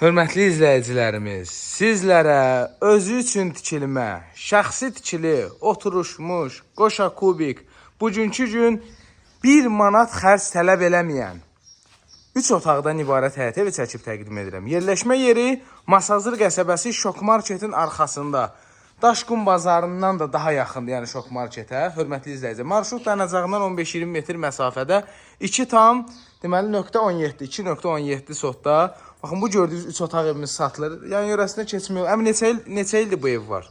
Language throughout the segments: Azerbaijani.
Hörmətli izləyicilərimiz, sizlərə özü üçün tikilmə, şəxsi tikili, oturuşmuş, qoşa kubik, bugünkü gün 1 manat xərc tələb eləməyən 3 otaqdan ibarət həyət evi çəkib təqdim edirəm. Yerləşmə yeri Masazır qəsəbəsi Şok Marketin arxasında. Daşqum bazarından da daha yaxındır, yəni Şok Marketə. Hörmətli izləyicilər, marşrut dayanacağından 15-20 metr məsafədə 2 tam, deməli 0.17, 2.17 sotda. Baxın bu gördüyünüz 3 otaq evimiz satılır. Yəni yörəsinə keçmiyor. Əmi neçə ildir bu ev var?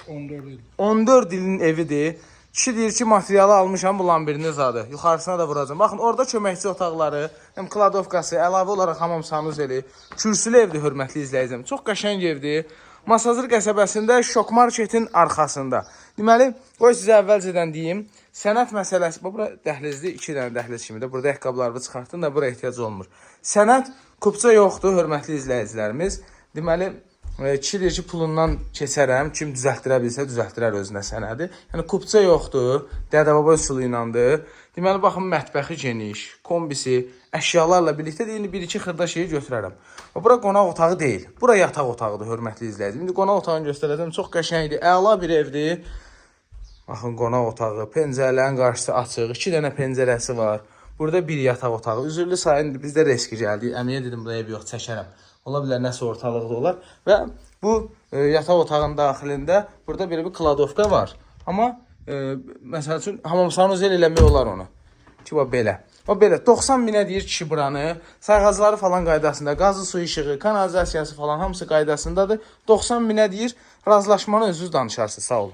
14 il. 14 ilin evidir. Kişi deyir ki, materialı almışam bu lambirini zadı. Yuxarısına da vuracağam. Baxın, orada köməkçi otaqları, həm kladovkası, əlavə olaraq hamam sanuzeli, kürsülü evdir, hörmətli izləyicim. Çox qəşəng evdir. Masazır qəsəbəsində Şok Marketin arxasında. Deməli, qoy sizə əvvəlcədən deyim, sənət məsələsi, bax bura dəhlizdir, 2 dənə dəhliz kimi də. Burada ayaqqabılarını çıxartdın da bura ehtiyac olmur. Sənət kupça yoxdur, hörmətli izləyicilərimiz. Deməli, kişi deyir ki, pulundan keçərəm, kim düzəltdirə bilsə düzəltdirər özünə sənədi. Yəni kupça yoxdur, dədə-baba üsulu iləndir. Deməli baxın mətbəxi geniş, kombisi, əşyalarla birlikdə də indi bir-iki xırda şeyi götürərəm. Və bura qonaq otağı deyil, bura yataq otağıdır, hörmətli izləyicim. İndi qonaq otağını göstərəcəm, çox qəşəngdir, əla bir evdir. Baxın qonaq otağı, pəncərələrin qarşısı açıq, 2 dənə pəncərəsi var. Burada bir yataq otağı. Üzürlü sayın biz də riski gəldik. Əmiyə dedim bu ev yox, çəkərəm. Ola bilər nəsə ortalıqda olar və bu yataq otağının daxilində burada belə bir kladovka var. Amma məsəl üçün hamam sanuzel eləmək olar onu. Ki bax belə. Bax belə 90 minə deyir kişi buranı. Sayğacları falan qaydasında, qazı su işığı, kanalizasiyası falan hamısı qaydasındadır. 90 minə deyir. Razılaşmanı özünüz danışarsınız. Sağ olun.